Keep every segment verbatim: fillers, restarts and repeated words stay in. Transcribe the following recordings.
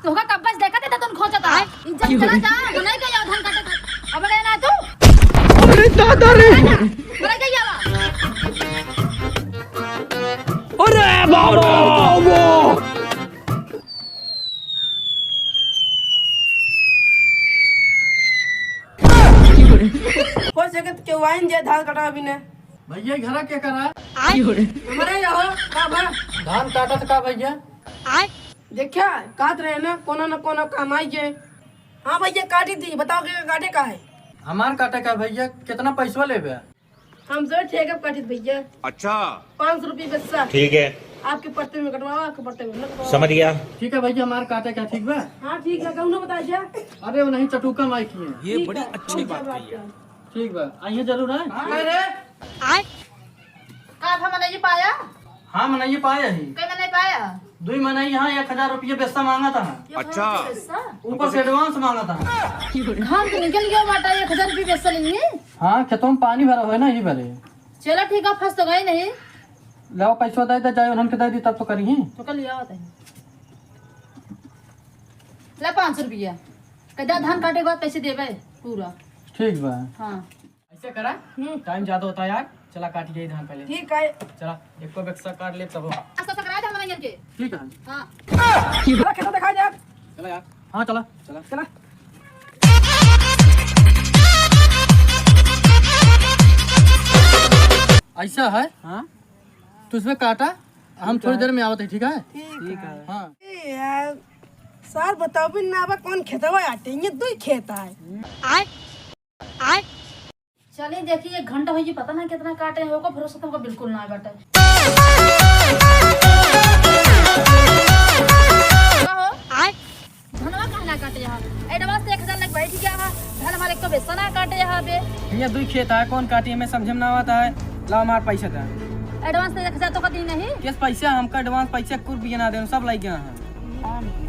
तोहका कब्बे से देखत है, तुम खोजत है। इज्जत चला जा, बनाई के जाओ धान काटे खातिर। अब गए ना तू। अरे दादा रे। बनाई के जावा। अरे बाबा। हो सके तो केहू आइन जे धान कटा अभी ने। भैया, घरा के करा? हमारे यहाँ का बा? धान काटत का भैया? देखा, कहत रहे ना, कोनो न कोनो काम आई जे। हाँ भैया, काटी दी, बताओ के काटे का है? हमार काटे का भैया, कितना पैसवा लेबे? हम सौ ठेका काटित भैया। अच्छा। पाँच सौ रुपये पैसा। ठीक है। आपके पट्टे में कटवाओ, आपके पट्टे में न कटवाओ। समझ गया। ठीक है भैया, हमार काटे का ठीक बा? हाँ ठीक है, कहूँ ना बता जा। अरे वो नहीं, चटुका माई की है। ये ठीक बड़ी है, अच्छी हम बात सब कही है। ठीक बा, आइए जरूर है। हाँ, अरे। आए। का था मनई पाया? हाँ, मनई पाया ही। कई मनई पाया? दुई मनई, हाँ, एक हजार रुपये पैसा मांगा था। अच्छा। पैसा? ऊपर से advance मांगा था। घाम तो निकल गया बाटा, एक हजार रुपये पैसा लेंगे। हाँ, खेतों में पानी भरा हुआ है ना, यही भरे। चला ठीक है, फंस तो गए नहीं। लाओ पैसा दे दे, जाए उन्हन के दे दी, तब तो करी ही। तो कल लिया होता है। ले पाँच सौ रुपया। कदा धान काटे के बाद पैसे देबे पूरा। ठीक बा। हाँ। ऐसे करा, हम्म। Time ज्यादा होता है यार, चला काट के धान पहले। ठीक है। चला, एको बक्सा काट ले तब। नाश्ता सकरा दे हमन के। ठीक है। हाँ। चला खेत दिखा दे यार। चला यार। हाँ, चला। चला। चला। ऐसा है? हाँ। तू इसमें काटा, हम ठीक थोड़ी है। देर में आवत है, ठीक है? ठीक है। हाँ। ए यार, सार बताओ भी ना बा कौन खेतवा आटे, ये दो ही खेत है। आए, आए। चलिए देखिए, एक घंटा हो गई, पता ना कितना काटे हैं, ओको भरोसा तो हमको बिल्कुल ना बाटे। का हो? आए। धनवा काहे ना काटे यहाँ? Advance तो एक हजार लग बैठ गया है, धन हमारे एक तो पैसा ना काटे यहाँ पे। ये दुई खेत है, कौन काटी, हमें समझे में ना आता है। लाओ हमार पैसा दे। Advance तो एक हजार तो का दी नहीं। किस पैसा हमका advance पैसा कुछ भी ना दे, सब लग गया है।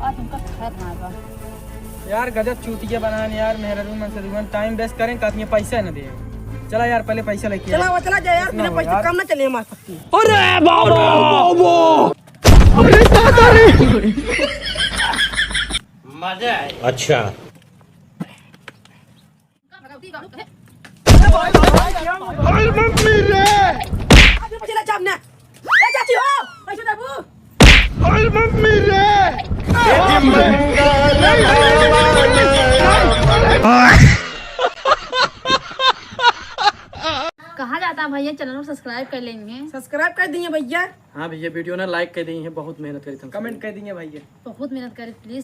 आज हमका खैर ना बा। यार गजब चूतिया बनान यार, मेहररू मन से दुगन time waste करें, कातिए पैसा न दे। चला यार पहले पैसा लेके चला, आ। वो चला जा यार, इतना बिना हो पैसे यार। काम ना चले हमारे साथ। अरे बाबा, बाबा। अरे दादा रे। मजा आए। अच्छा। अरे मम्मी रे। अरे बचला जाम ना। ए चाची हो, पैसे देबू? अरे मम्मी रे। कहाँ जाता है भैया, channel को subscribe कर लेंगे। Subscribe कर दिए भैया। हाँ भैया, video ना like कर दिए, बहुत मेहनत करी थी। Comment कर दिए भैया। बहुत मेहनत करी, please।